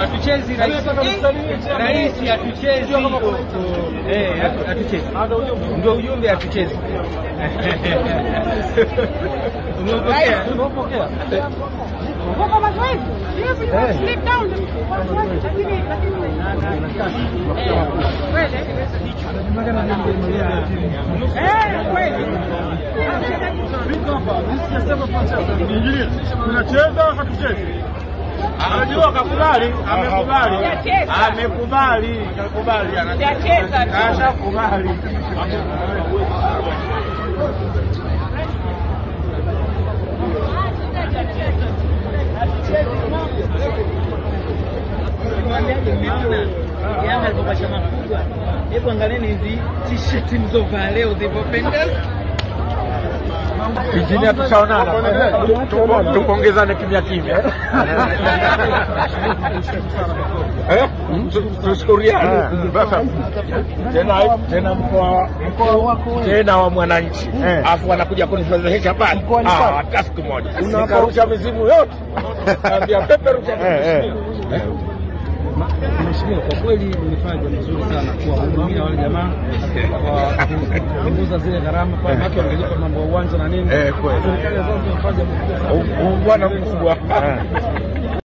Hatuchezi rais. Rais hatuchezi. Hatuchezi. Ndio ujumbe, hatuchezi. Umeupokea? Umeupokea. Kwa mazoezi. Slip down. Kweli. Tunacheza hatuchezi. Anajua kakubali, amekubali. Amekubali, kakubali anacheza. Ashakubali. Yanga alipopasha makubwa. Hebu angalieni hizi t-shirt mzovaa leo zilipopendeza. Injinia, tushaonana, tupongezane kimya kimya, tushukuriane tena tena, mkoa tena wa mwananchi, afu wanakuja kunifedhehesha pale. Hata siku moja nikarusha mizimu yote, naambia peperusha. Mheshimiwa, kwa kweli ulifanya jambo zuri sana kuwahudumia wale jamaa kwa kupunguza zile gharama, kwa maana wangelipa mambo ya uwanja na nini. Kweli Serikali ya Zanzibar imefanya jambo kubwa sana. Bwana mkubwa.